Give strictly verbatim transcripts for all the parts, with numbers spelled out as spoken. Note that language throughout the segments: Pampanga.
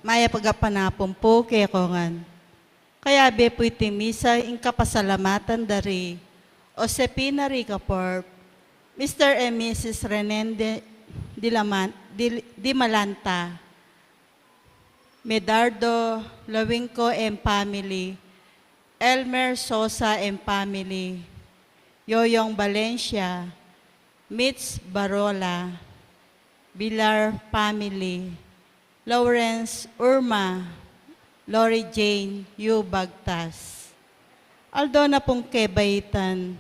Mayap a kapanapun pu kekongan. Kayabe pu iti misa ing kapasalamatan da ri Josefina Ricafort, Mister and Missus Renende Dilaman-, Dil-, Dimalanta, Medardo Lawingco and family, Elmer Sosa and family, Yoyong Valencia, Mitch Barola, Villar family, Lawrence Urma, Lori Jane Yu Bagtas. Aldo na pung kebaitan,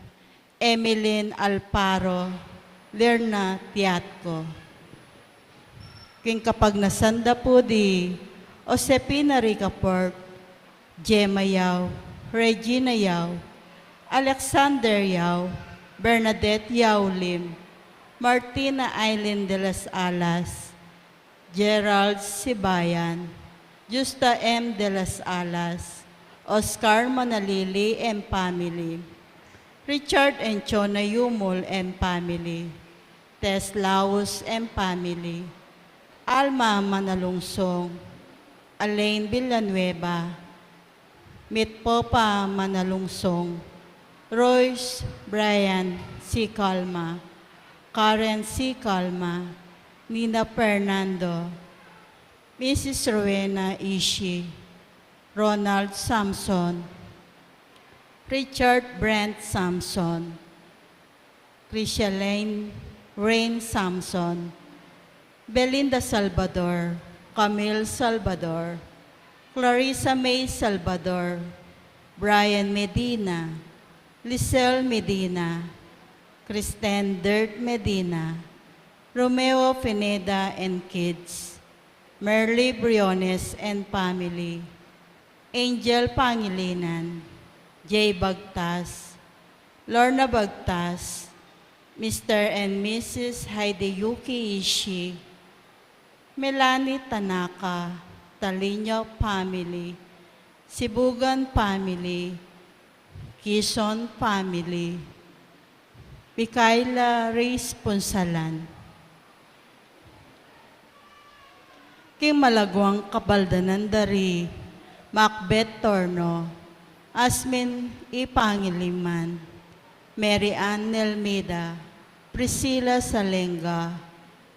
Emeline Alparo, Lerna Tiatco. King kapagnasan da pu di Josefina Ricafort, Gemma Yao, Regina Yao, Alexander Yao, Bernadette Yao Lim, Martina Aileen de las Alas, Gerald Sibayan, Justa M. de las Alas, Oscar Manalili and family, Richard and Chona Yumul and family, Tess Laus and family, Alma Manalungsong, Alain Villanueva, Mitpopa Manalungsong, Royce Brian C. Calma, Karen C. Calma, Nina Fernando, Missus Rowena Ishii, Ronald Samson, Richard Brent Samson, Christian Rain Samson, Belinda Salvador, Camille Salvador, Clarissa May Salvador, Brian Medina, Lisel Medina, Kristen Dirt Medina, Romeo Pineda and kids, Merly Briones and family, Angel Pangilinan, Jay Bagtas, Lorna Bagtas, Mister and Missus Hideyuki Ishii, Melanie Tanaka, Talino family, Sibugan family, Kison family, Micaela Reyes Punsalan. King malaguang kabaldanan da ri Macbeth Torno, Asmin E. Pangilinan, Mary Ann Nelmida, Priscilla Salenga,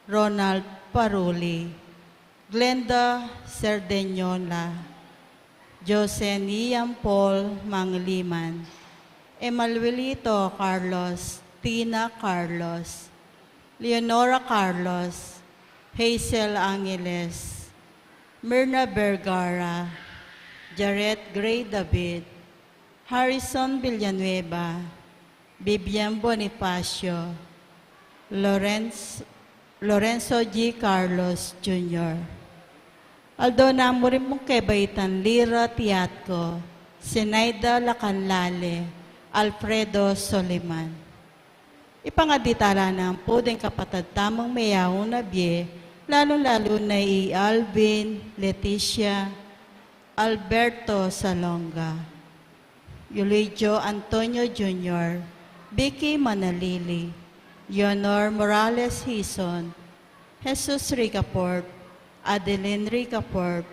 Ronald Paruli, Glenda Cerdeñola, Jose Nian Paul Mangiliman, Emanuelito Carlos, Tina Carlos, Leonora Carlos, Hazel Angeles, Myrna Vergara, Jareth Gray David, Harrison Villanueva, Vivian Bonifacio, Lorenz-, Lorenzo G. Carlos Junior. Aldo na mu rin pung kebaitan Lira Tiatco, Zenaida Lacanlale, Alfredo Soliman. Ipangadi tala naman pu ding kapatad tamung meyaun a bie, lalu-lalu na i Alvin, Leticia, Alberto Salonga, Euligio Antonio Junior, Vicky Manalili, Leonor Morales Hizon, Jesus Ricafort, Adeline Ricafort,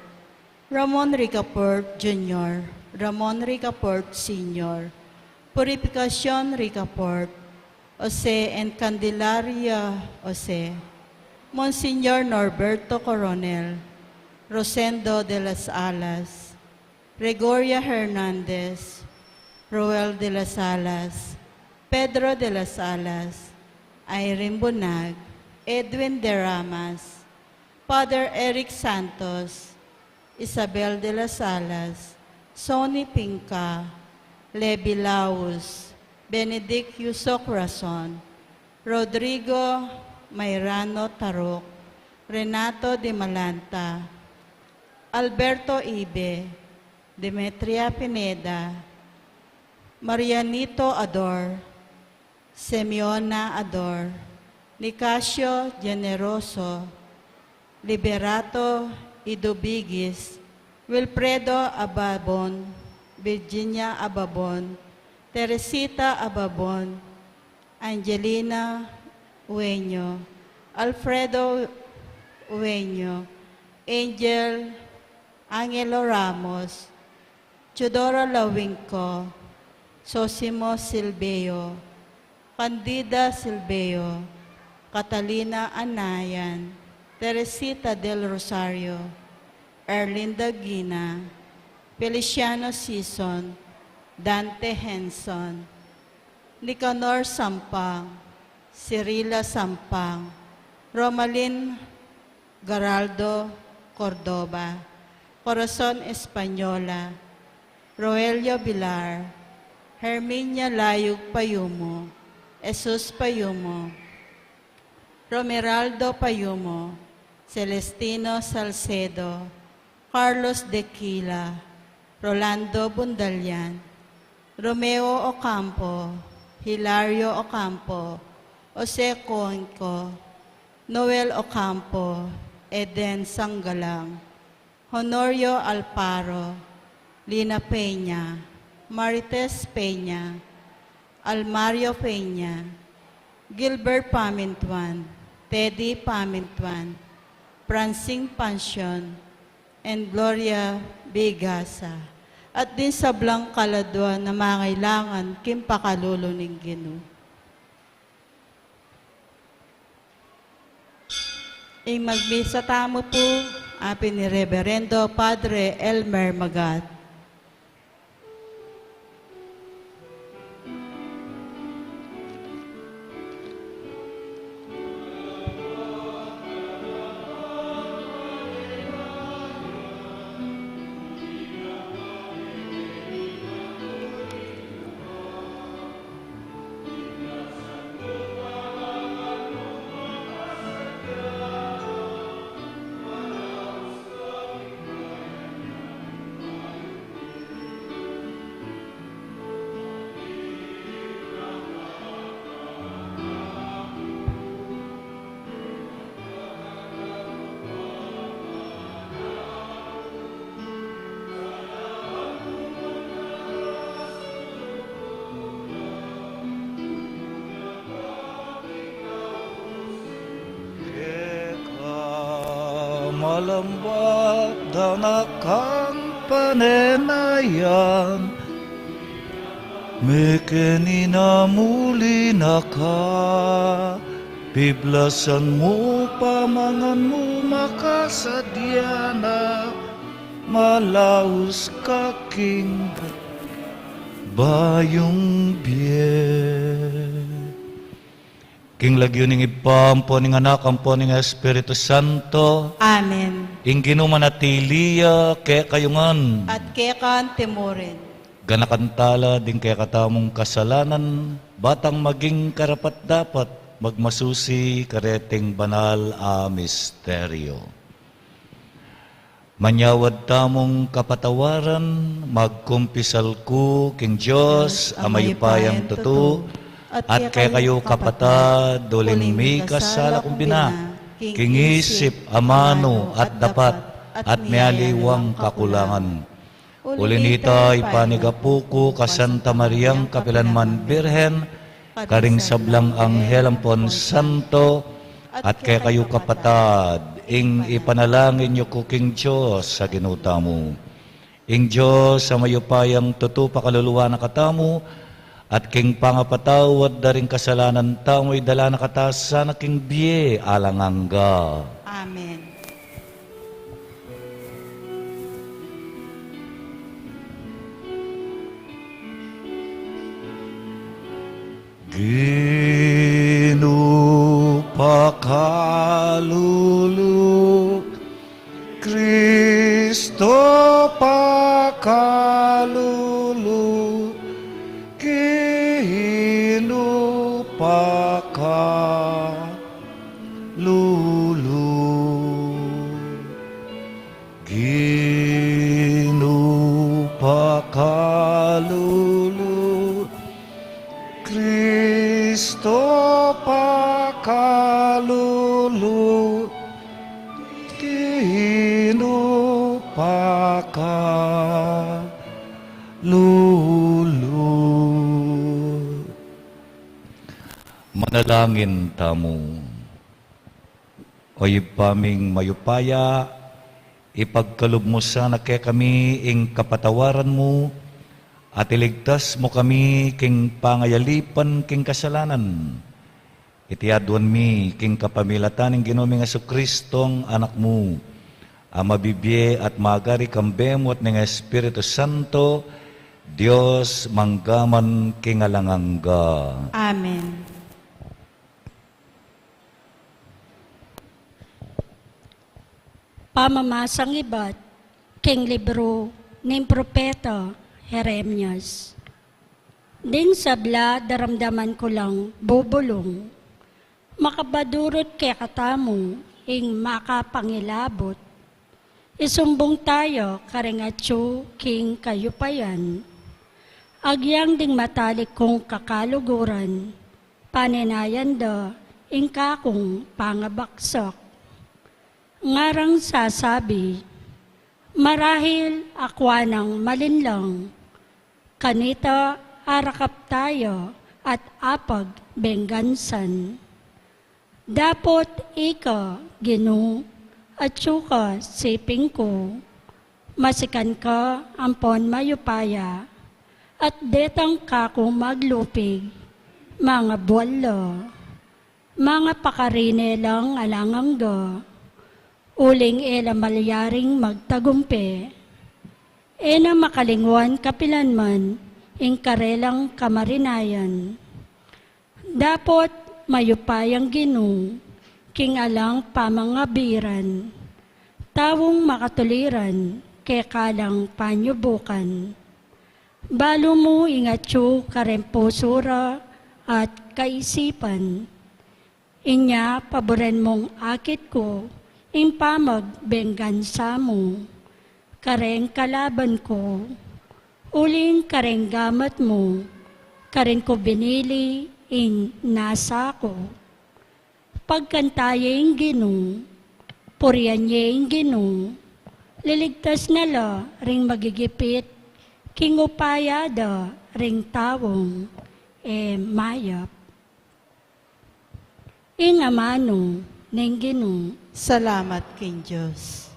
Ramon Ricafort Junior, Ramon Ricafort Senior, Purificacion Ricafort, Jose and Candelaria Jose, Monsignor Norberto Coronel, Rosendo de las Alas, Gregoria Hernandez, Roel de las Alas, Pedro de las Alas, Irene Bunag, Edwin de Ramas, Father Eric Santos, Isabel de las Alas, Sonny Pinca, Levi Laus, Benedict Yusoc Rason, Rodrigo Mayrano Taruc, Renato de Malanta, Alberto Ibe, Demetria Pineda, Marianito Ador, Simeona Ador, Nicasio Generoso, Liberato Idubigis, Wilfredo Ababon, Virginia Ababon, Teresita Ababon, Angelina Ueño, Alfredo Ueño, Angel Angelo Ramos, Teodora Lawingco, Sosimo Silveo, Candida Silveo, Catalina Anayan, Teresita del Rosario, Erlinda Gina, Feliciano Sison, Dante Henson, Nicanor Sampang, Cirila Sampang, Romalin Garaldo Cordova, Corazon Española, Roelio Vilar, Herminia Layug Payumo, Jesus Payumo, Romeraldo Payumo, Celestino Salcedo, Carlos Dequila, Rolando Bundalian, Romeo Ocampo, Hilario Ocampo, Jose Cuenco, Noel Ocampo, Eden Sanggalang, Honorio Alparo, Lina Peña, Marites Peña, Almario Peña, Gilbert Pamintuan, Teddy Pamintuan, Francine Pancion, and Gloria Bigasa, at ding sablang kaladua na mangailangan king pakalulu ning Ginu. Ing magmisa tamu pu, apin ni Reverendo Padre Elmer Magat. Keka malambat dana kang panenayan, mekeni na muli na ka, piblasan mu pamangan mu makasadya na, malaus ka king bayung bie. King lagyu ning Ibpa, ampo ning Anak, ampo ning Espiritu Santo. Amen. Ing Ginu manatili ya kekayu ngan. At keka anti mu rin. Ganakan tala ding kekatamung kasalanan, ba tang maging karapat-dapat magmasusi kareting banal a misteryo. Manyawad tamung kapatawaran, magkumpisal ku king Dios a mayupayang tutu, at kekayu kapatad, uling mikasala ku bina king isip, amanu, at dapat, at mialiwang kakulangan. Uli nita, ipanyawad ku king Santa Mariang kapilanman Birhen, karing sablang anghel ampon santo, at kekayu kapatad, ing ipanalangin yu ku king Dios a Ginu tamu. Ing Dios a mayupayang tutu pakaluluan na katamu, at king pangapatawad da ring kasalanan tamu, idala na kata sana king bie alang angga. Amen. Ginu pakalulu, Kristo pakalulu, Ginu pakalulu. Ginu pakalulu, Kristo pakalulu, Ginu pakalulu. Manalangin tamu. O Ibpa ming mayupaya, Ipagkalub mu sana kekami ing kapatawaran mu, at iligtas mu kami king pangayalipan king kasalanan. Iti aduan mi king kapamilatan ning Ginu ming Jesucristo, Anak mu, a mabibie at magari kambe mu at ning Espiritu Santo, Dios mangga man king alang angga. Amen. Pamamasang ibat king libru ning propeta Jeremias. Ding sabla daramdaman ku lang bubulung, makabadurut kekatamu ing makapangilabut. Isumbung tayu karing atyu king kayupayan. Agyang ding matalik kung kakaluguran, paninayan da ing kakung pangabaksak. Ngarang sasabi, marahil akwa nang malinlang, kanita arakap tayu at apagbenggansan. Dapot ika, Ginu, atyu ka siping ku, masikan ka ampon mayupaya, at detang kaku maglupig, mangabual la. Mangapakarine lang alang angga, uling e la malyaring magtagumpe. E na makalingwan kapilan man ing karelang kamarinayan. Dapot mayupayang Ginu king alang pamangabiran, taung makatuliran keka lang panyubukan. Balu mu ing atyu kareng pusu ra at kaisipan. Inya paburen mung akit ku ing pamagbenggansa mu kareng kalaban ku, uling kareng gamat mu karin ku binili ing nasa ku. Pagkanta ye ing Ginu, purian ye ing Ginu, liligtas na la ring magigipit king upaya da ring taung e mayap. Ing amanu ning Ginu. Salamat king Dios.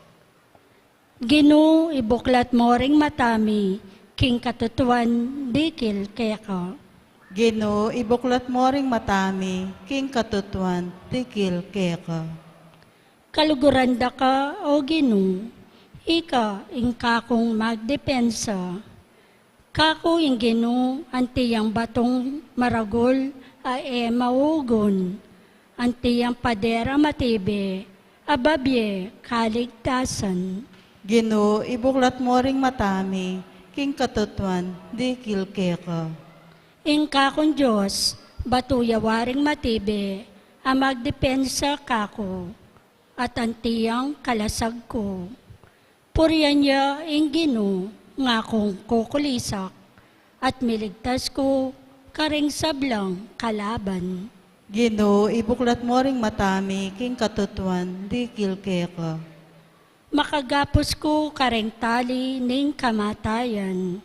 Ginu, ibuklat mo ring mata mi king katutuan dikil keka. Ginu, ibuklat mo ring mata mi king katutuan dikil keka. Kaluguran da ka, O Ginu, ika ing kakung magdepensa. Kaku ing Ginu, anti yang batung maragul a e maugun, anti yang pader a matibe a babie kaligtasan. Ginu, ibuklat mo ring mata mi king katutuan dikil keka. Ing kakung Dios, batu ya waring matibe a magdepensa kaku, at anti yang kalasag ku. Purian ya ing Ginu, ngakung kukulisak, at miligtas ku karing sablang kalaban. Ginu, ibuklat mo ring mata mi king katutuan dikil keka. Makagapus ku karing tali ning kamatayan.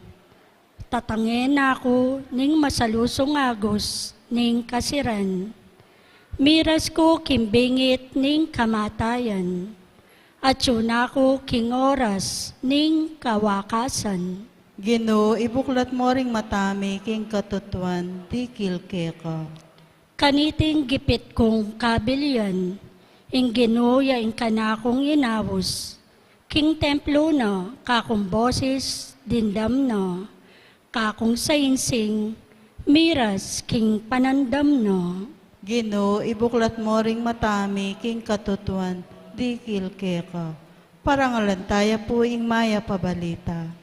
Tatangen na ku ning masalusung agus ning kasiran. Miras ku king bingit ning kamatayan. Atyu na ku king oras ning kawakasan. Ginu, ibuklat mo ring mata mi king katutuan dikil keka. Kaniting gipit kung kabilian, ing Ginu ya ing kanakung inaus. King templu na, kakung boses, dimdam na, kakung saingsing, miras king panandam na. Ginu, ibuklat mo ring mata mi king katutuan dikil keka. Parangalan taya pu ing mayap a balita.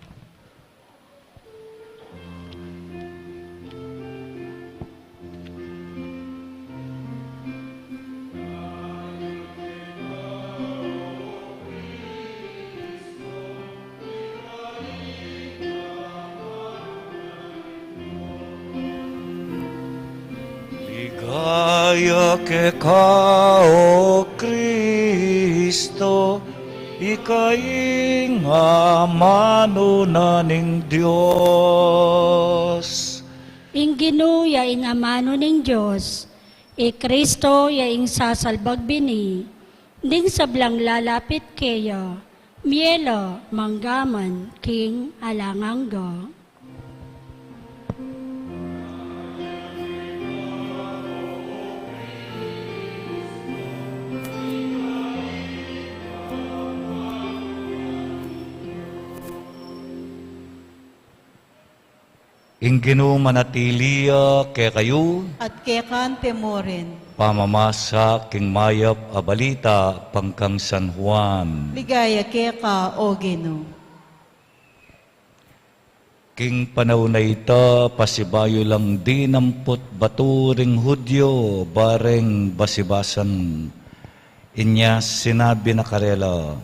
Ligaya keka, O Kristo, ika ing amanu na ning Dios. Ing Ginu ya ing amanu ning Dios, i Kristo ya ing sasalbag bini, ding sablang lalapit keya, Mie la manggaman king alang angga. Ing Ginu manatili ya kekayu. At keka mu rin. Pamamasa king mayap a balita pangkang San Juan. Ligaya keka, O Ginu. King panaun a ita, pasibayu lang dinampot batu ring Judio bareng basibasan. Inya sinabi na karela,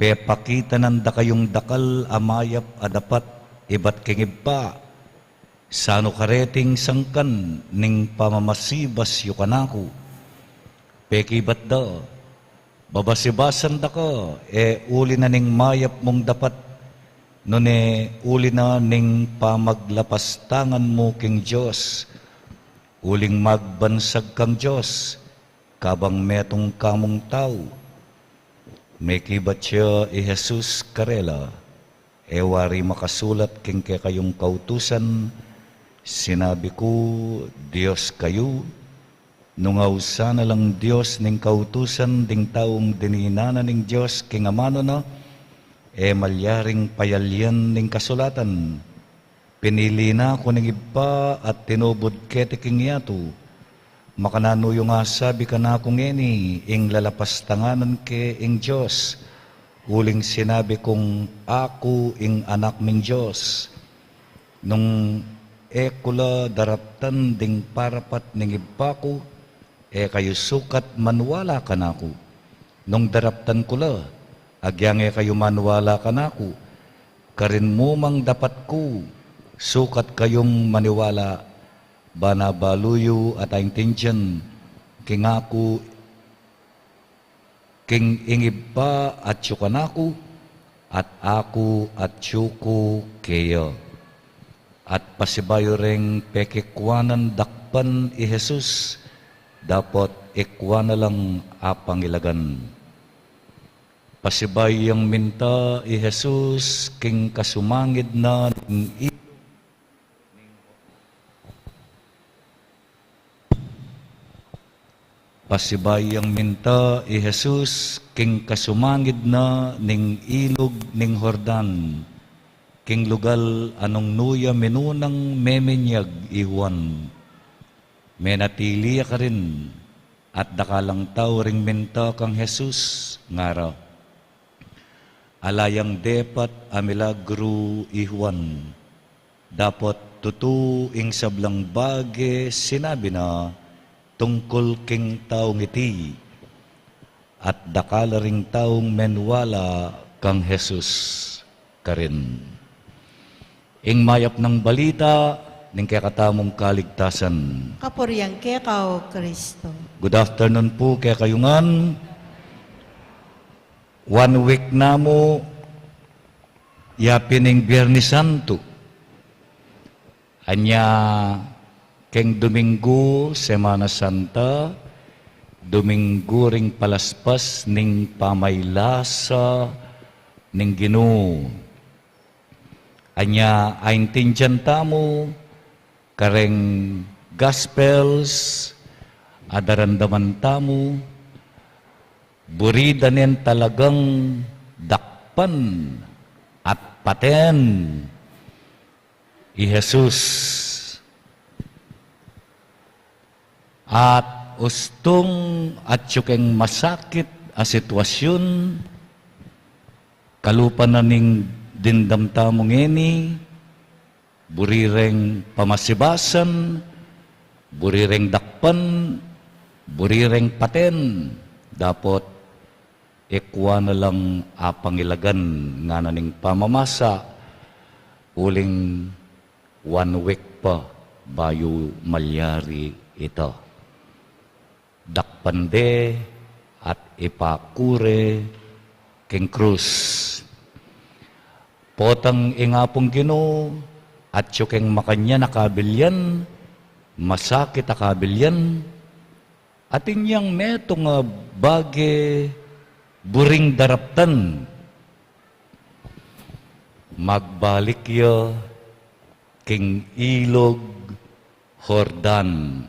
Pepakitanan da kayung dakal a mayap a dapat ibat king Ibpa, sanu kareting sangkan ning pamamasibas yu kanaku. Pekibat da, babasibasan da ka, e uli na ning mayap mung dapat, nune uli na ning pamaglapastangan mu king Dios, uling magbansag kang Dios, kabang metung ka mung tau. Mekibat ya i Jesus karela, E wari makasulat king kekayung kautusan, sinabi ku, Dios kayu? Nung ausan na lang Dios ning kautusan ding taung dinina na ning Dios king amanu na, e malyaring payalyan ning kasulatan. Pinili na ku ning Ibpa at tinubud keti king yatu. Makananu yu nga sabi kanaku ngeni, ing lalapastanganan ke ing Dios, uling sinabi kung aku ing anak ning Dios? Nung e ku la daraptan ding parapat ning Ibpa ku, e kayu sukat maniwala kanaku. Nung daraptan ku la, agyang e kayu maniwala kanaku, karin mu mang dapat ku, sukat kayung maniwala. Bana balu yu at aintindian, king aku, king ing Ibpa atyu kanaku, at aku atyu ku keya. At pasibayu reng pekikuanan dakpan i Jesus, dapot ikua na lang apangilagan. Pasibayu yang minta i Jesus king kasumangid na ning i- Pasibayu yang minta i Jesus king kasumangid na ning ilug ning Jordan, king lugal a nung nu ya minunang meminyag i Juan. Menatili ya karin, at dakalang tau ring minta kang Jesus, ngara, Ala yang depat a milagru i Juan. Dapot tutu ing sablang bage sinabi na tungkul king taung iti, at dakal ring taung menwala kang Jesus karin. Ing mayap nang balita ning kekatamung kaligtasan. Kapurian keka, O Kristo. Good afternoon pu kekayu ngan. One week na mu ya pin ing Biernes Santo. Anya keng Dominggu, Semana Santa, Dominggu ring palaspas ning pamailasa ning Ginu. Anya aintindian tamu kareng Gospels a daramdaman tamu, buri da nen talagang dakpan at paten i Jesus. At ustung atyu keng masakit a sitwasyun, kalupa na ning dimdam tamu ngeni, buri reng pamasibasan, buri reng dakpan, buri reng paten, dapot ikua na lang apangilagan ngana ning pamamasa, uling one week pa bayu malyari ita. Dakpan de at ipaku re keng krus. Potang ing Apung Ginu, atyu keng makanyan a kabilyan, masakit a kabilyan, atin yang metung a bage buring daraptan Magbalik ya king ilug Jordan.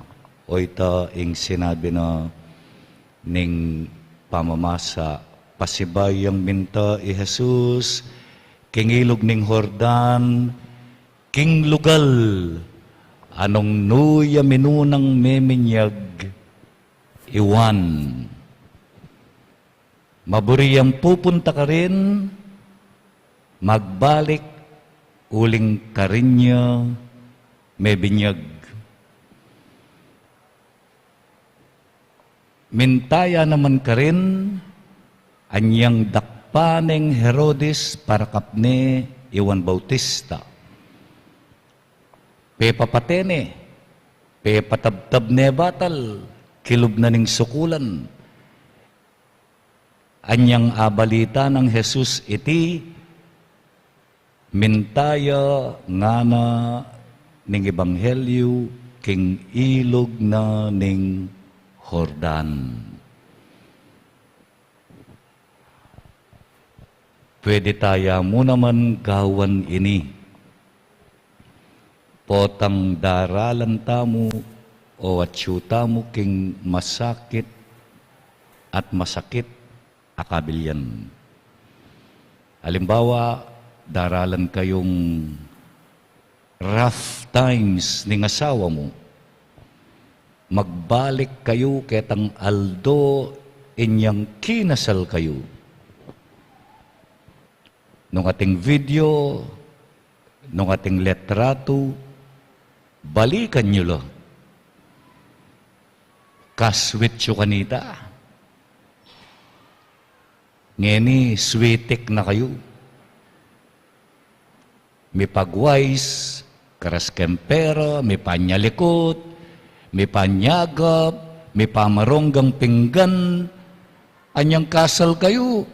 O ita ing sinabi na ning pamamasa. Pasibayu yang minta i Jesus king ilug ning Jordan, king lugal a nung nu ya minunang meminyag i Juan. Maburi yang pupunta karin, magbalik uling karin ya mebinyag. Minta ya naman karin, anyang dakpan neng Herodes parakap ne i Juan Bautista. Pepapate ne, pepatabtab ne batal kilub na ning sukulan. Anyang abalita nang Jesus iti, minta ya ngana ning ebanghelyu king ilug na ning Jordan. Pwede taya mu naman gawan ini. Potang daralan tamu o atyu tamu king masakit at masakit a kabilyan. Alimbawa, daralan kayung rough times ning asawa mu. Magbalik kayu ketang aldo inyang kinasal kayu. Nung ating video, nung ating letratu, balikan yu la. Kasweet yu kanita. Ngeni, sweetik na kayu. Mipagwais, karas keng pera, mipanyalikut, mipanyagap, mipamaronggang pinggan, anyang kasal kayu.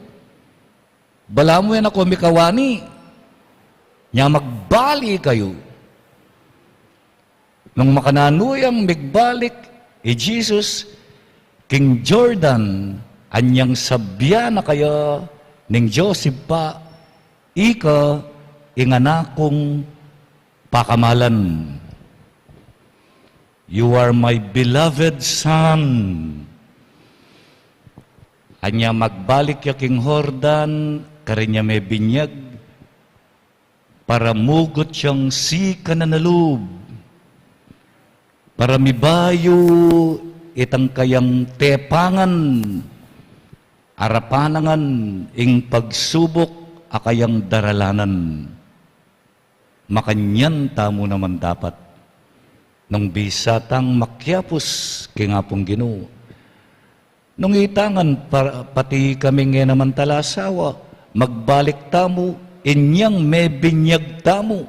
Balamu e na ko mikawani, nya magbalik kayu. Nung makananu yang migbalik i Jesus king Jordan, anyang sabyan na kaya ning Dios Ibpa, ika ing anak kung pakamalan. You are my beloved son. Anya magbalik ya king Jordan, karin ya mebinyag, para mugut yang sikanan a lub, para mibayu itang kayang tepangan, arapan na ngan ing pagsubuk a kayang daralanan. Makanyan tamu naman dapat. Nung bisa tang makiapus king Apung Ginu. Nung ita ngan pa-, pati kami nge naman talasawa, magbalik tamu, inyang mebinyag tamu.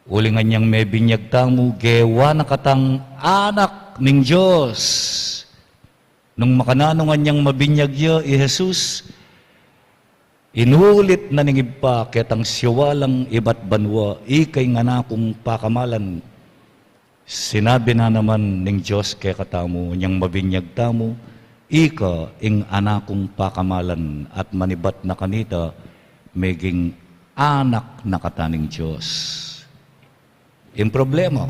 Uling anyang mebinyag tamu, gewa na katang anak ning Dios. Nung makananu ngan yang mabinyag ya i Jesus, inulit na ning Ibpa ketang siwalang ibat banua, ika ing anak kung pakamalan. Sinabi na naman ning Dios kekatamu, nyang mabinyag tamu, ika ing anak kung pakamalan, at manibat na kanita, meging anak na kata ning Dios. Ing problema,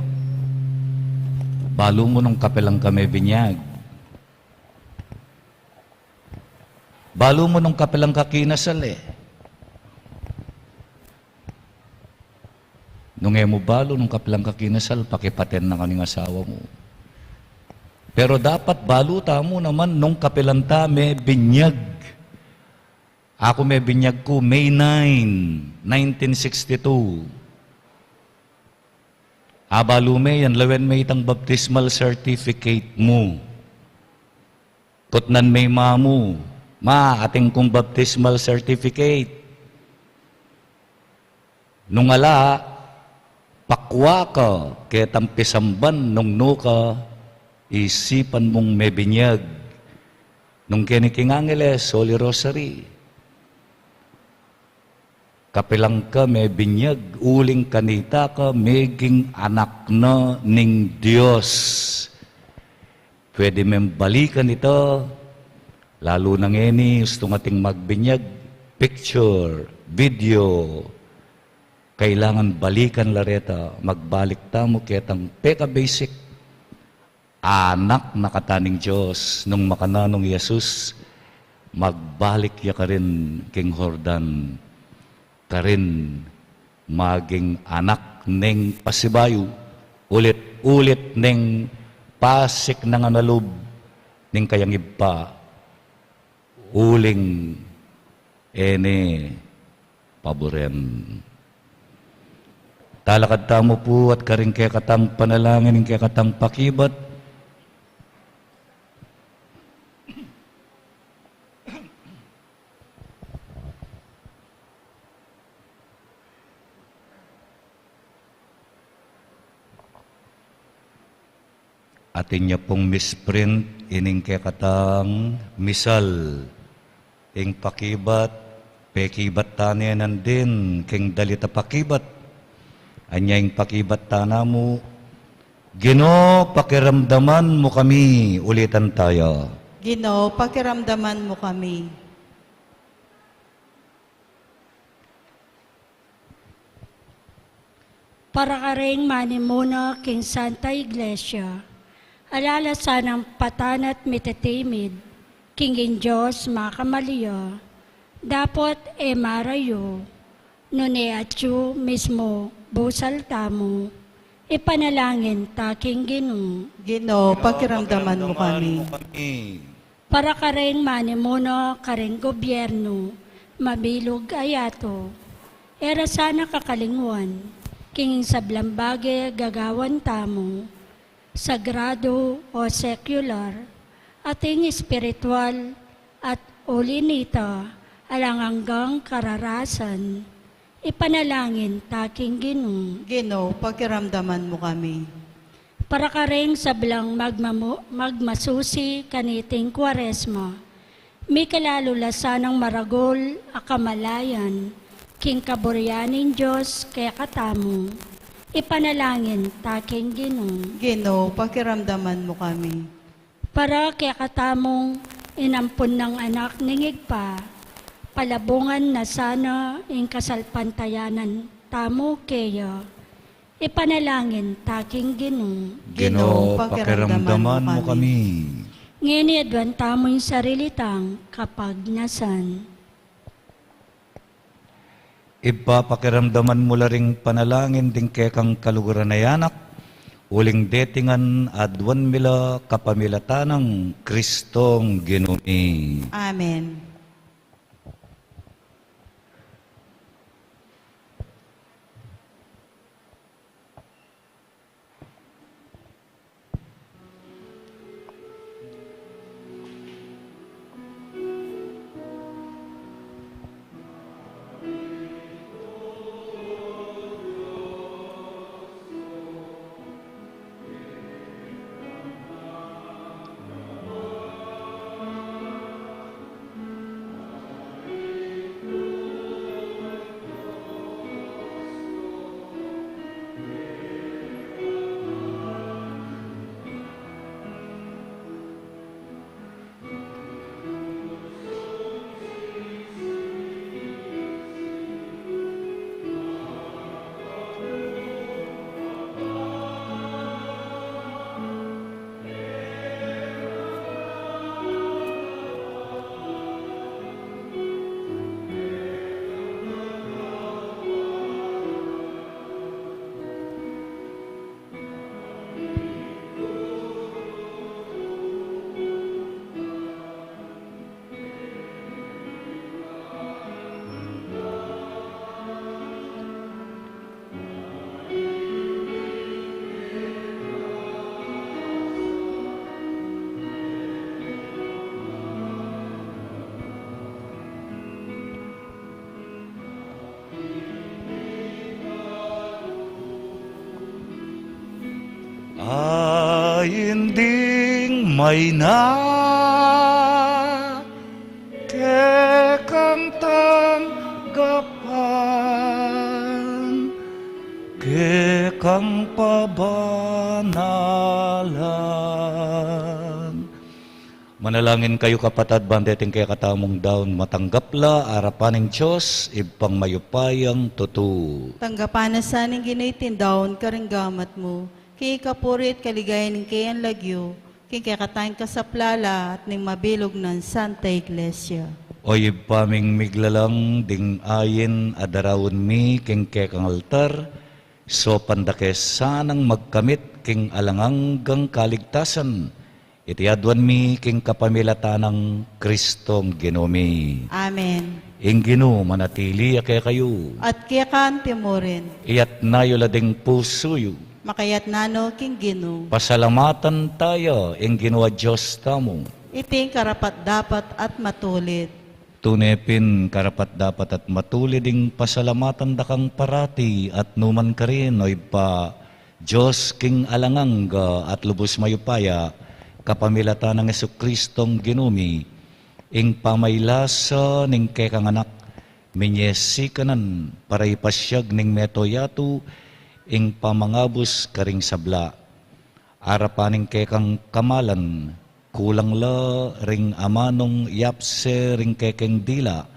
balu mu nung kapilan ka mebinyag. Balu mu nung kapilan ka kinasal e. Nung e mu balu nung kapilan ka kinasal, pakipaten na ka ning asawa mu. Pero dapat balu tamu naman nung kapilan ta mebinyag. Aku mebinyag ku May nine, nineteen sixty-two. Abalu me yan, lawen me itang baptismal certificate mu. Kutnan me i ma mu, "Ma, atin kung baptismal certificate." Nung ala, pakua ka ketang pisamban nung nu ka isipan mung mebinyag. Nung keni king Angeles, Holy Rosary. Kapilan ka mebinyag, uling kanita ka meging anak na ning Dios. Pwede meng balikan ita, lalu na ngeni, ustung ating magbinyag, picture. video, kailangan balikan la reta, magbalik tamu ketang peka-basic. Anak na kata ning Dios, nung makananu i Jesus, magbalik ya karin king Jordan, karin maging anak ning pasibayu, ulit-ulit ning pasik nang analub ning kayang Ibpa, uling e ne paburen. Talakad tamu pu at karing kekatang panalangin, ing kekatang pakibat. Atin ya pung misprint ining kekatang misal. Ing pakibat, pekibat ta ne nandin king dalit a pakibat. Anya ing pakibat ta namu, Ginu, pakiramdaman mu kami. Ulitan taya. Ginu, pakiramdaman mu kami. Para karing manimuna king Santa Iglesia, ala la sanang patanat mititimid, king ing Dios makamaliwa, dapot e marayu, nune atyu mismu busal tamu, ipanalangin ta king Ginu. Ginu, pakiramdaman mu kami. Para karing manimuna karing gobyernu, mabilug a yatu. E ra sana kakalingwan, king sablang bage gagawan tamu, sagradu o sekular, ating espiritual, at uli nita, alang anggang kararasan. Ipanalangin ta king Ginu. Ginu, pakiramdaman mu kami. Para karing sablang magmamu-, magmasusi kaniting Kuaresma, mikalalu la sanang maragul a kamalayan king kaburian ning Dios kekatamu. Ipanalangin ta king Ginu. Ginu, pakiramdaman mu kami. Para kekatamung inampun nang Anak ning Ibpa, palabungan na sana ing kasalpantayanan tamu keya. Ipanalangin ta king Ginu. Ginu, pakiramdaman mu kami. Ngeni aduan tamu ing sarili tang kapagnasan. Ibpa, pakiramdaman mu la ring panalangin ding kekang kaluguran a anak, uling deti ngan aduan mi la kapamilatan nang Kristong Ginu mi. Amen. Ain ding maina kekang tanggapan, kekang pabanalan. Manalangin kayu, kapatad, ban deting kekatamung daun matanggap la arapan ning Dios, Ibpang mayupayang tutu. Tanggapan na sa ning Ginu iting daun karing gamat mu, king ikapuri't kaligayan ning keyang lagyu, king kekatang kasaplalan at ning mabilug nang Santa Iglesia. O Ibpa ming miglalang, ding ain a daraun mi king kekang altar, saupan da ke sanang magkamit king alang anggang kaligtasan. Iti aduan mi king kapamilatan nang Kristong Ginu mi. Amen. Ing Ginu manatili ya kekayu. At keka mu rin. Iyatas yu la ding pusu yu. Makayatas no king Ginu. Pasalamatan taya ing Ginu a Dios tamu. Iti ing karapat-dapat at matulid. Tune pin karapat-dapat at matulid ing pasalamatan da kang parati at nu man karin, o Ibpa, Dios king alang angga at lubus mayupaya, kapamilatan nang Jesukristong Ginu mi. Ing pamaylasa ning kekang Anak, minye sikanan para ipasiag ning mabilug a yatu ing pamangabus karing sabla. Arapan ning kekang kamalan, kulang la ring amanung yapse ring kekeng dila,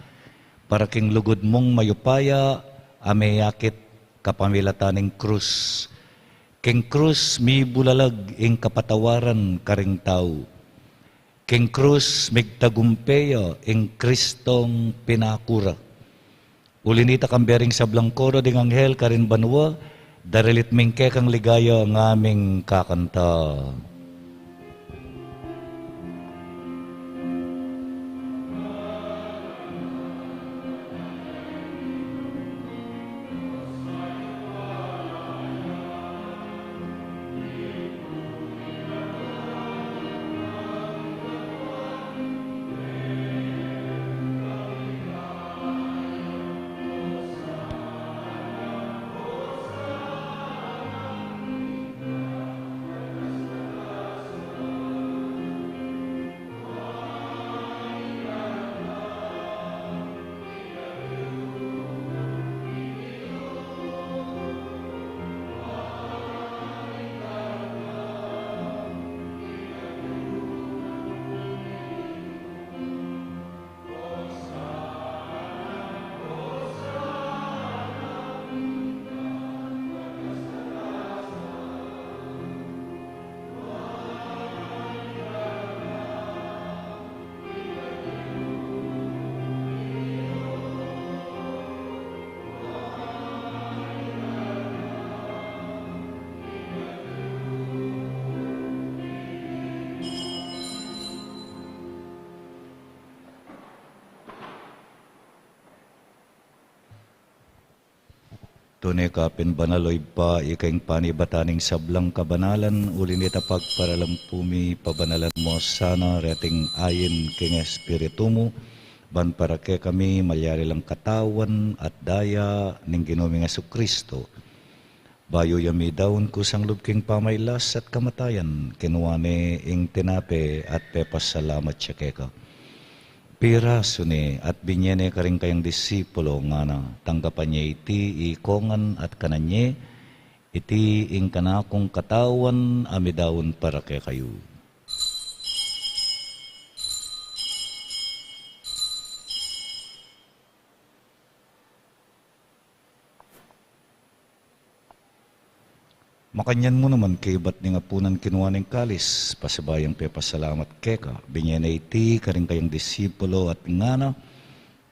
para king lugud mung mayupaya a meyakit kapamilatan ning krus. King krus mibulalag ing kapatawaran karing tau. King krus migtagumpe ya ing Kristong pinaku ra. Uli na nita, kambe ring sablang koro ding anghel karin banua, daralit mi ing kekang ligaya a ngaming kakanta. Tune ka pin banal, o Ibpa, ika ing panibatan ning sablang kabanalan, uli na nita pagparalan pu mi, pabanalan mu sana reting ain king Espiritu mu, ban para kekami malyari lang katawan at daya ning Ginu ming Jesucristo. Bayu ya midaun kusang lub king pamailas at kamatayan, kinua ne ing tinape at pepasalamat ya keka. Pirasu ne at binye ne karing kayang disipulo, ngana: Tanggapan ye iti ikongan at kanan ye, iti ing kanakung katawan a midaun para kekayu. Makanyan mu naman, kaybat ning apunan, kinua ne ing kalis, pasibayu yang pepasalamat keka, binye ne iti karing kayang disipulo at ngana: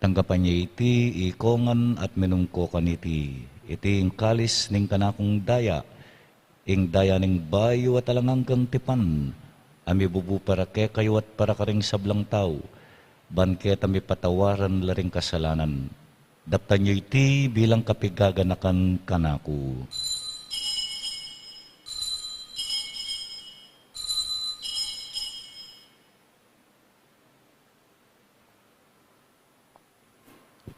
Tanggapan ye iti ikongan at minum ko kaniti, iti ing kalis ning kanakung daya, ing daya ning bayu at alang anggang tipan, a mibubu para kekayu at para karing sablang tau, ban keta mipatawaran la ring kasalanan. Daptan yu iti bilang kapigaganakan kanaku.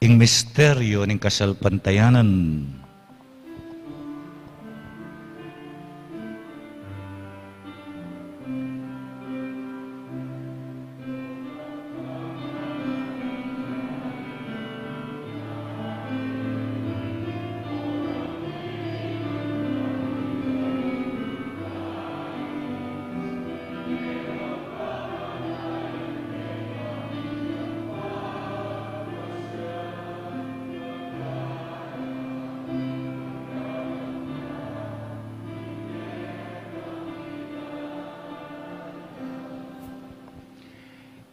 Ing misteryu ning kasalpantayanan.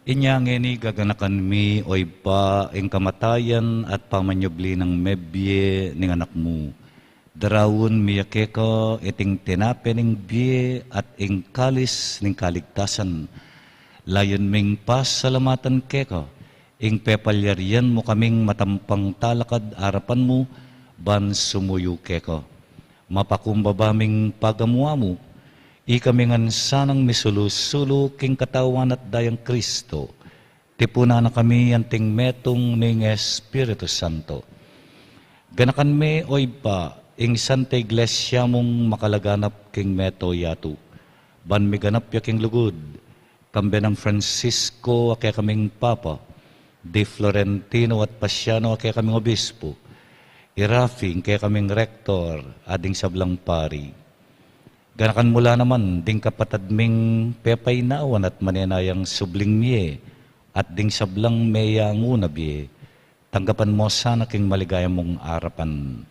Inya ngeni gaganakan mi, o Ibpa, ing kamatayan at pamanyubli nang mebie ning Anak mu. Daraun mi ya keka iting tinape ning bie at ing kalis ning kaligtasan. Layun ming pasalamatan keka ing pepalyarian mu kaming matampang talakad arapan mu ban sumuyu keka. Mapakumbaba ming pagamu-amu, ikami ngan sanang misulu-sulu king Katawan at Dayang Kristo. Tipunan na kami anting metung ning Espiritu Santo. Ganakan me, o Ibpa, ing Santa Iglesia mung makalaganap king mabilug a yatu, ban miganap ya king lugud, kambe nang Francisco a kekaming Papa, di Florentino at Pasiano a kekaming Obispo, i Rafi a kekaming Rektor, at ding sablang pari. Ganakan mu la naman ding kapatad ming pepainawan at manenayang subling mie, at ding sablang meyanguna bie. Tanggapan mu sana king maligaya mung arapan.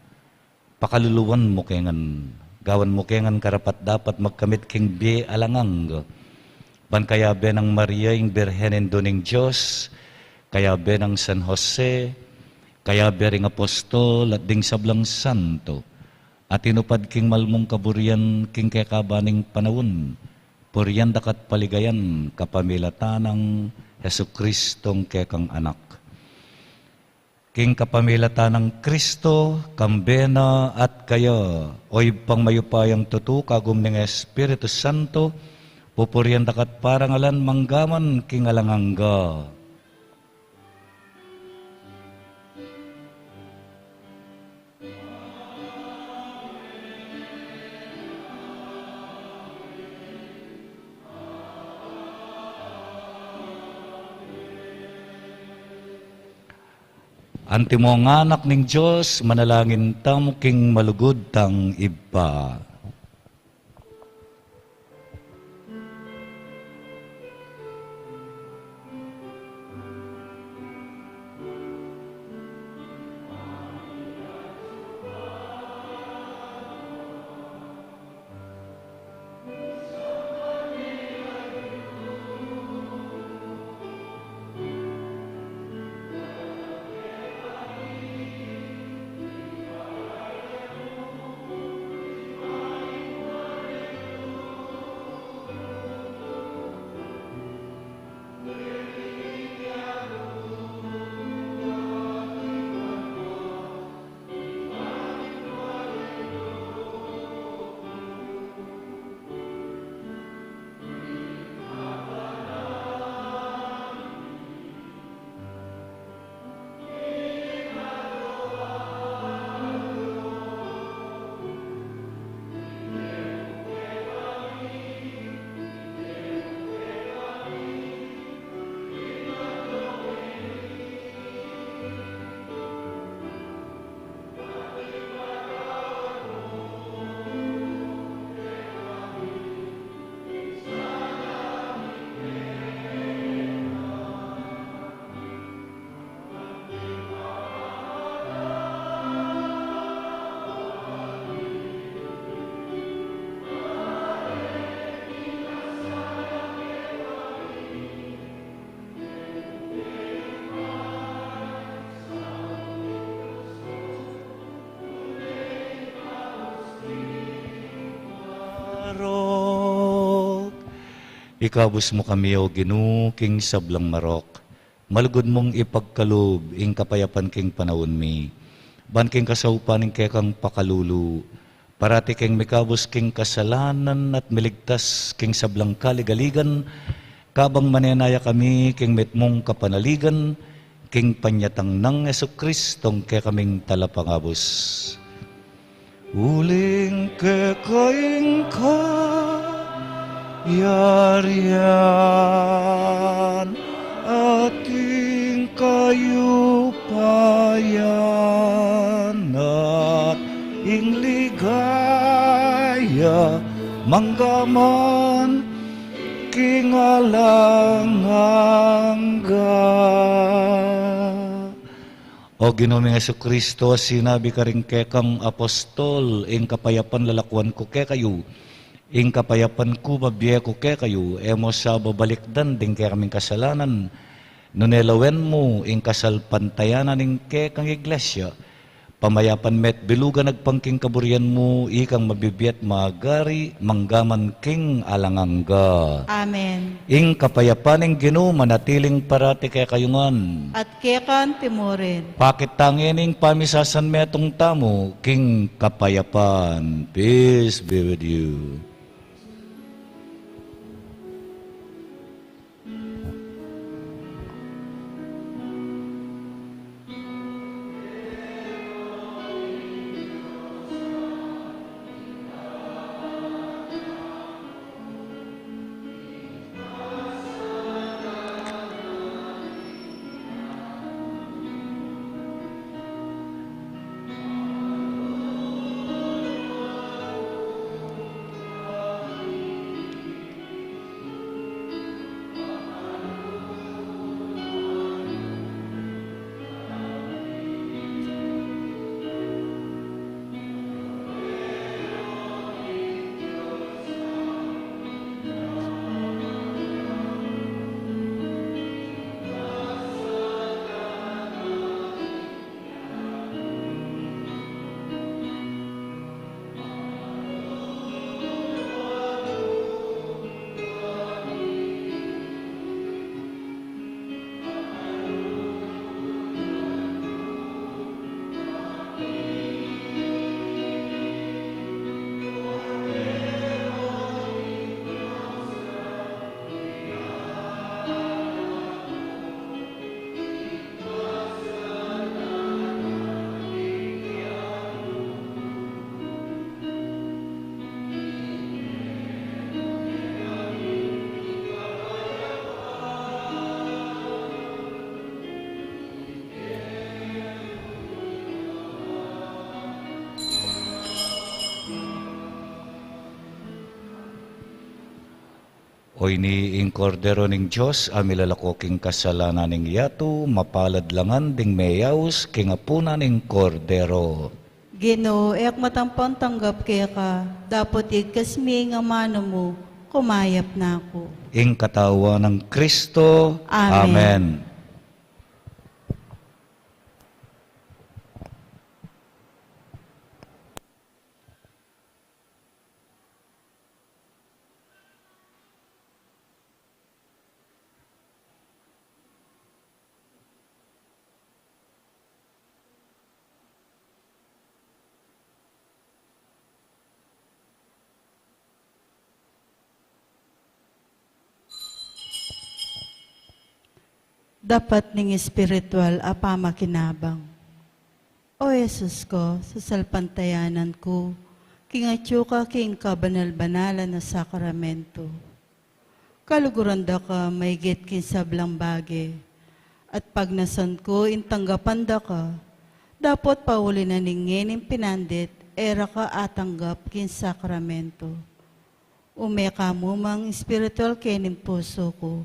Pakaluluan mu ke ngan, gawan mu ke ngan karapat-dapat magkamit king bie alang angga. Ban kayabe nang Maria ing Birhen Indu ning Dios, kayabe nang San Jose, kayabe ring apostol at ding sablang santo, a tinupad king malmung kaburian king kekaban ning panaun, purian daka at paligayan kapamilatan nang Jesucristong kekang Anak. King kapamilatan nang Kristo, kambe na at kaya, o Ibpang mayupayang tutu, kagum ning Espiritu Santo, pupurian daka at parangalan manggaman king alang angga. Antimong anak ning Dios, manalangin tamu king malugud tang Ibpa. Marok. Ikabus mu kami, O Ginu, king sablang marok. Malugud mung ipagkalub ing kapayapan king panaun mi. Ban king kasaupan ning kekang pakalulu, parati keng mikabus king kasalanan at miligtas king sablang kaligaligan, kabang manenaya kami king mitmung kapanaligan, king panyatang nang Jesucristong kekaming Talapangabus. Uling keka ing kayarian at ing kayupayan at ing ligaya manggaman king alang angga. O Ginu ming Jesucristo, sinabi karing kekang apostol, ing kapayapan lalakuan ku kekayu, Ing kapayapan ku, bibie ku kekayu, e mu sa babalikdan ding kekaming kasalanan, nune lawen mu ing kasalpantayanan ning kekang Iglesia, pamayapan me't bilugan agpang king kaburian mu, ikang mabibie at magari, mangga man king alang angga. Amen. Ing kapayapan ning Ginu manatiling parati kekayu ngan. At keka mu rin. Pakit tang ing pamisasanmetung tamu king kapayapan. Peace be with you. O ini ing Kordero ning Dios, a milalako king kasalanan ning yatu, mapalad la ngan ding meyaus king apunan ning Kordero. Ginu, e ku matampang tanggap keka, dapot igkas mu ing amanu mu, kumayap na ku. Ing katawan nang Kristo. Amen. Amen. Dapat ning espiritual a pamakinabang. O Jesus ku, sasalpantayanan ku king atyu ka king kabanal-banalan a sakramento. Kaluguran da ka maigit king sablang bage, at pagnasan ku ing tanggapan da ka, dapot pauli na ning ngening pinandit, e ra ka atanggap king sakramento. Ume ka mu mang espiritual kening pusu ku.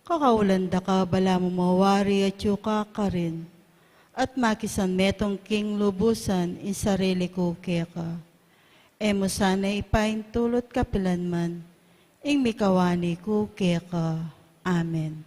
Kakaulan da ka balamu mawari atyu ka karin, at makisan metung king lubusan ing sarili ku keka. E mu sana ipaintulut kapilan man ing mikawani ku keka. Amen.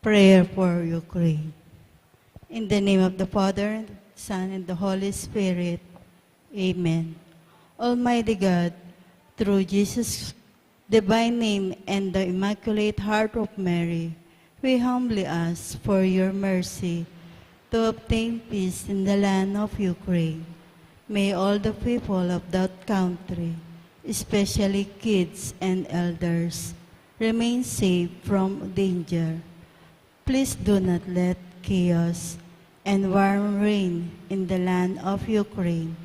Prayer for Ukraine. In the name of the Father, and the Son, and the Holy Spirit. Amen. Almighty God, through Jesus' divine name and the Immaculate Heart of Mary, we humbly ask for your mercy to obtain peace in the land of Ukraine. May all the people of that country, especially kids and elders, remain safe from danger. Please do not let chaos and war reign in the land of Ukraine,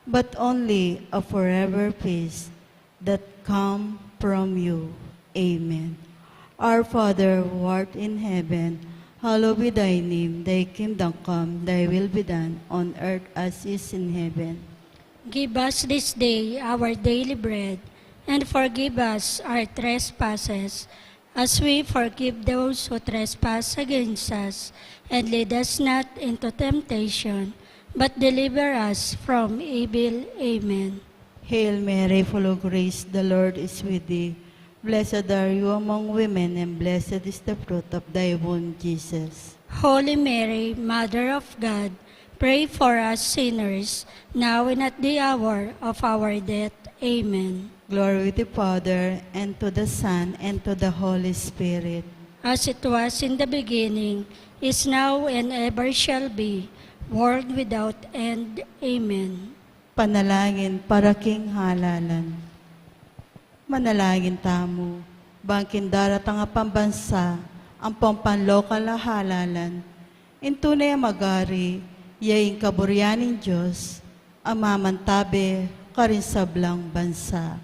but only a forever peace that come from you. Amen. Our Father who art in heaven, hallowed be thy name. Thy kingdom come, thy will be done on earth as is in heaven. Give us this day our daily bread, and forgive us our trespasses, as we forgive those who trespass against us. And lead us not into temptation, but deliver us from evil. Amen. Hail Mary, full of grace, the Lord is with thee. Blessed are you among women, and blessed is the fruit of thy womb, Jesus. Holy Mary, Mother of God, pray for us sinners, now and at the hour of our death. Amen. Glory to the Father, and to the Son, and to the Holy Spirit. As it was in the beginning, is now, and ever shall be, world without end. Amen. Panalangin para king halalan. Manalangin tamu, bang king daratang a pambansa, ampong panlokal a halalan, ing tune a magari, ya ing kaburian ning Dios, a mamantabe karing sablang bansa.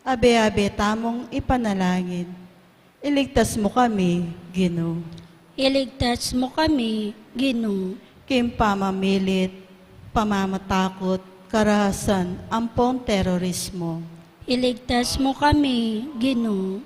Abe-abe tamung ipanalangin. Iligtas mu kami, Ginu. Iligtas mu kami, Ginu. King pamamilit, pamamatakut, karahasan, ampong terorismo. Iligtas mu kami, Ginu.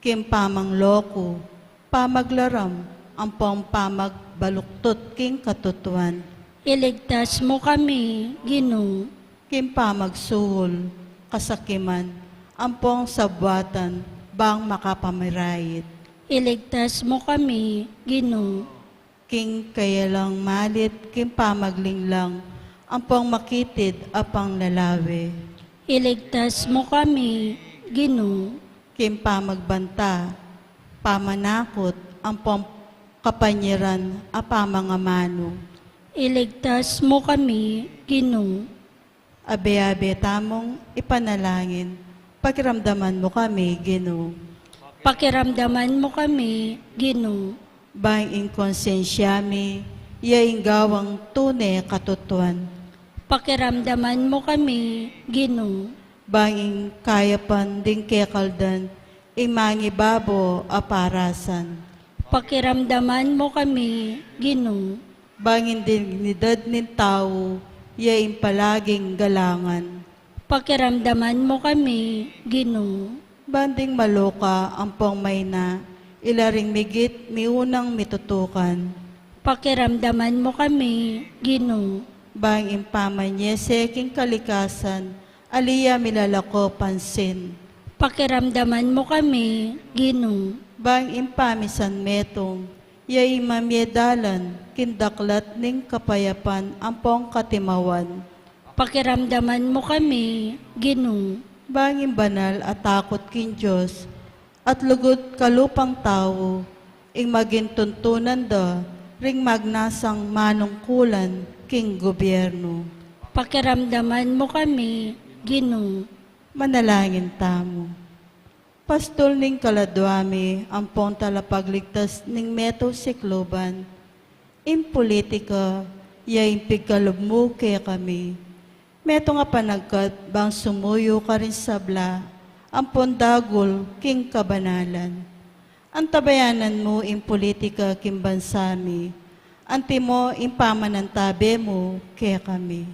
King pamangloku, pamaglaram, ampong pamagbaluktut king katutuan. Iligtas mu kami, Ginu. King pamagsuul, kasakiman, ampong sabwatan, bang makapamirayit. Iligtas mu kami, Ginu. King kayalang malit, king pamaglinglang, ampong makitid a panglalawe. Iligtas mu kami, Ginu. King pamagbanta, pamanakut, ampong kapanyaran a pamangamanu. Iligtas mu kami, Ginu. Abe-abe tamung ipanalangin, pakiramdaman mu kami, Ginu. Pakiramdaman mu kami, Ginu. Bang ing konsensya mi, ya ing gawang tune katutuan. Pakiramdaman mu kami, Ginu. Bang ing kayapan ding kekaldan, ing mangibabo a parasan. Pakiramdaman mu kami, Ginu. Bang ing dignidad ning tau, ya ing palaging galangan. Pakiramdaman mu kami, Ginu. Bang ding maluka ampong maina, ila ring migit miunang mitutukan. Pakiramdaman mu kami, Ginu. Bang ing pamanyese king kalikasan, ali ya milalako pansin. Pakiramdaman mu kami, Ginu. Bang ing pamisan metung, ya ing mamie dalan king daklat ning kapayapan ampong katimawan. Pakiramdaman mu kami, Ginu. Bang ing banal a takut king Dios, at lugud kalupang tau, ing maging tuntunan da ring magnasang manungkulan king gobyernu. Pakiramdaman mu kami, Ginu. Manalangin tamu. Pastul ning kaladua mi, ampong talapagligtas ning metung sikluban, ing pulitika, ya ing pigkalub mu kekami. Metung a panagkat bang sumuyu karing sabla, ampong dagul king kabanalan. Antabayanan mu ing pulitika king bansa mi, antimo ing pamanantabe mu kekami.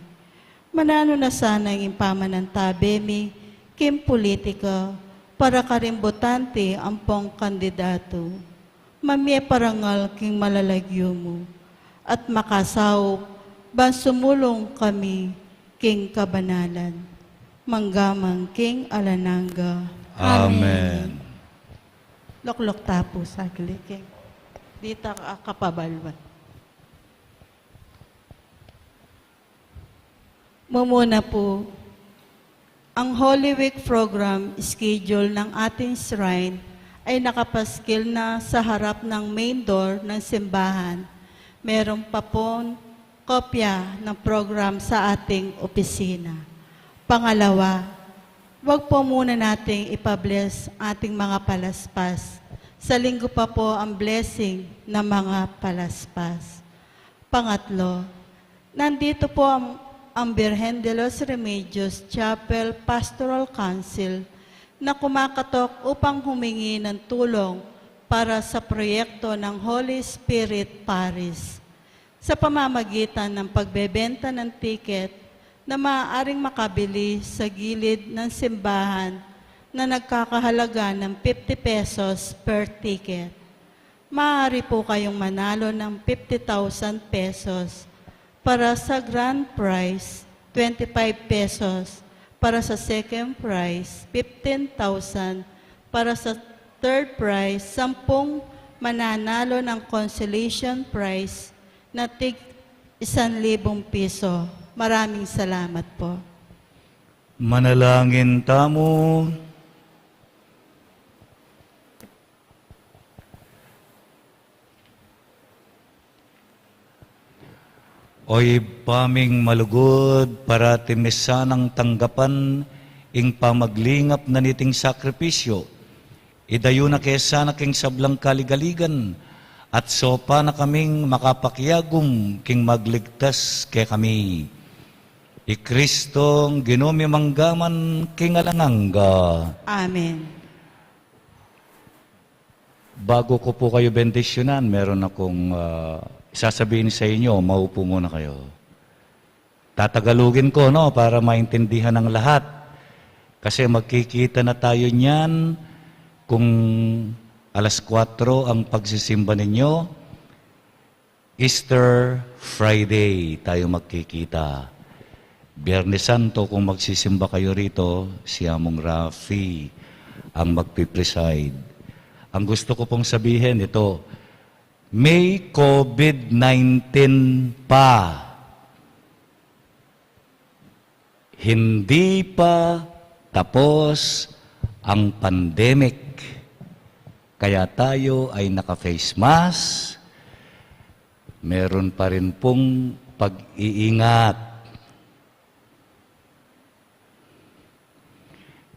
Mananu na sana ing pamanantabe mi king pulitika para karing botante ampong kandidatu. Mamie parangal king malalagyu mu, at makasaup ban sumulung kami king kabanalan. Mangga man king alang angga. Amen. Amen. Loklok ta pu saglit, King. Di ta ka-, kapabalwan. Mumuna po, ang Holy Week program schedule ng ating shrine ay nakapaskil na sa harap ng main door ng simbahan. Meron pa pong kopya ng program sa ating opisina. Pangalawa, wag po muna nating ipa-bless ating mga palaspas. Sa linggo pa po ang blessing ng mga palaspas. Pangatlo, nandito po ang, ang Birhen de los Remedios Chapel Pastoral Council na kumakatok upang humingi ng tulong para sa proyekto ng Holy Spirit Parish. Sa pamamagitan ng pagbebenta ng tiket na maaaring makabili sa gilid ng simbahan na nagkakahalaga ng fifty pesos per ticket. Maaari po kayong manalo ng fifty thousand pesos. Para sa grand prize, twenty-five pesos. Para sa second prize, fifteen thousand. Para sa third prize, sampung mananalo ng consolation prize na tig isang libong piso. Maraming salamat po. Manalangin tamu. O Ibpa ming malugud, parati mi sanang tanggapan ing pamaglingap na niting sakripisyu. Idayu na ke sana king sablang kaligaligan, at saupan na kaming makapakiagum king magligtas kekami. I Kristong Ginu mi mangga man king alang angga. Amen. Bago ko po kayo bendisyunan, meron akong, ah, sasabihin sa inyo. Maupo muna kayo. Tatagalugin ko, no, para maintindihan ng lahat. Kasi magkikita na tayo niyan kung alas kwatro ang pagsisimba ninyo. Easter Friday tayo magkikita. Biyernes Santo, kung magsisimba kayo rito, si Among Rafi ang magpipreside. Ang gusto ko pong sabihin, ito, may covid nineteen pa. Hindi pa tapos ang pandemic. Kaya tayo ay naka-face mask, meron pa rin pong pag-iingat.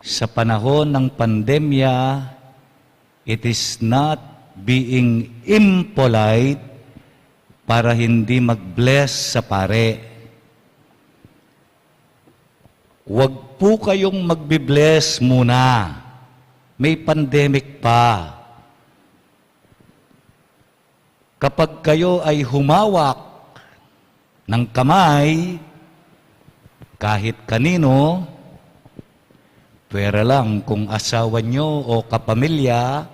Sa panahon ng pandemya, it is not being impolite para hindi mag-bless sa pare. Wag po kayong magbi-bless muna. May pandemic pa. Kapag kayo ay humawak ng kamay, kahit kanino, pwera lang kung asawa nyo o kapamilya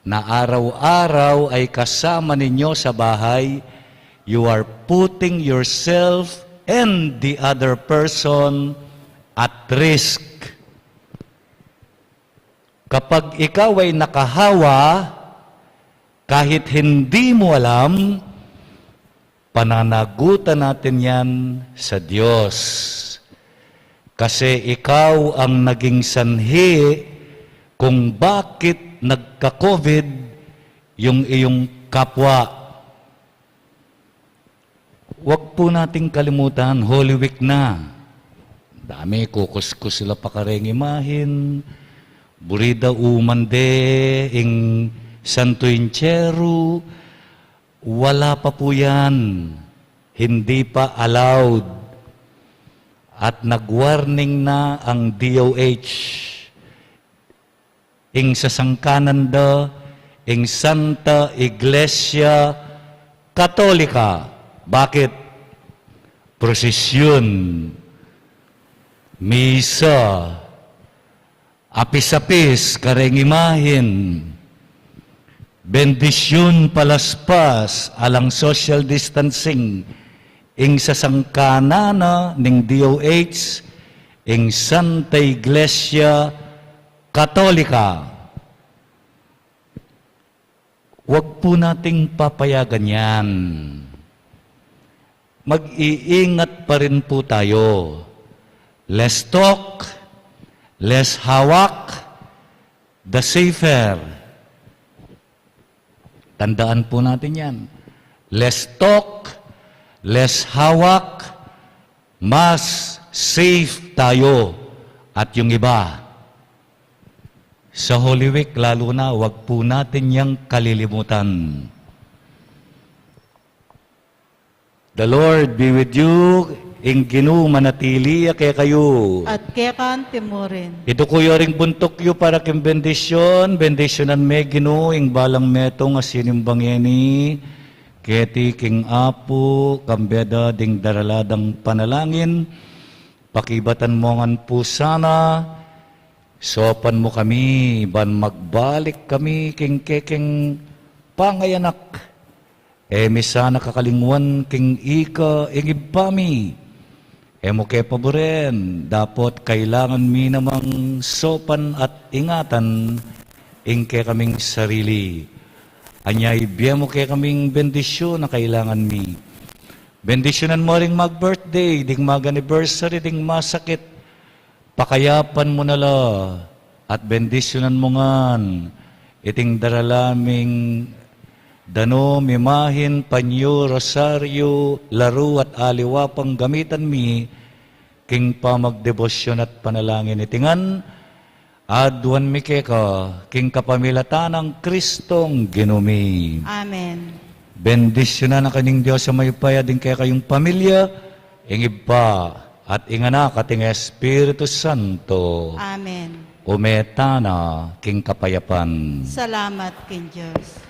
na araw-araw ay kasama ninyo sa bahay, you are putting yourself and the other person at risk. Kapag ikaw ay nakahawa, kahit hindi mo alam, pananagutan natin yan sa Diyos. Kasi ikaw ang naging sanhi kung bakit nagka-covid yung iyong kapwa. Wag po nating kalimutan, Holy Week na. Dami, kukuskus la pa kareng imahin. Buri da umande ing Santo Incheru. Wala pa po yan. Hindi pa allowed. At nag-warning na ang D O H. Ing sasangkanan da, ing Santa Iglesia Katolika. Bakit? Prosesyon, misa, apis-apis kareng imahin, bendisyun palaspas, alang social distancing, ing sasangkanan na ning D O H, ing Santa Iglesia Katolika. Huwag po nating papayagan yan. Mag-iingat pa rin po tayo. Less talk, less hawak, the safer. Tandaan po natin yan. Less talk, less hawak, mas safe tayo at yung iba. Sa Holy Week, lalo na, huwag po natin yang kalilimutan. The Lord be with you. Ing Ginu manatili ya kekayu. At keka naman murin. Iduku yu ring buntuk yu para king bendisyon. Bendisyunan me Ginu ing balang metung a sinimba ngeni keti king Apu, kambe da ding darala dang panalangin. Pakibatan mu ngan pu sana, saupan mu kami ban magbalik kami king kekeng pangayanak. E mi sana kakalingwan king ika ing Ibpa mi. E mu ke paburen, dapot kailangan mi namang saupan at ingatan ing kekaming sarili. Anya ibie mu kekaming bendisyun a kailangan mi. Bendisyunan mu ring mag-birthday, ding mag-anniversary, ding masakit. Pakayapan mu na la at bendisyunan mu ngan iting darala ming danu, mimahin, panyu, rosaryu, laru at aliwa pang gamitan mi king pamagdebosyon at panalangin. Iti ngan aduan mi keka king kapamilatan nang Kristong Ginu mi. Amen. Bendisyunan na kayu ning Dios a mayupaya, ding kekayung pamilya, ing Ibpa, at ing Anak, at ing Espiritu Santo. Amen. Ume tana king kapayapan. Salamat king Dios.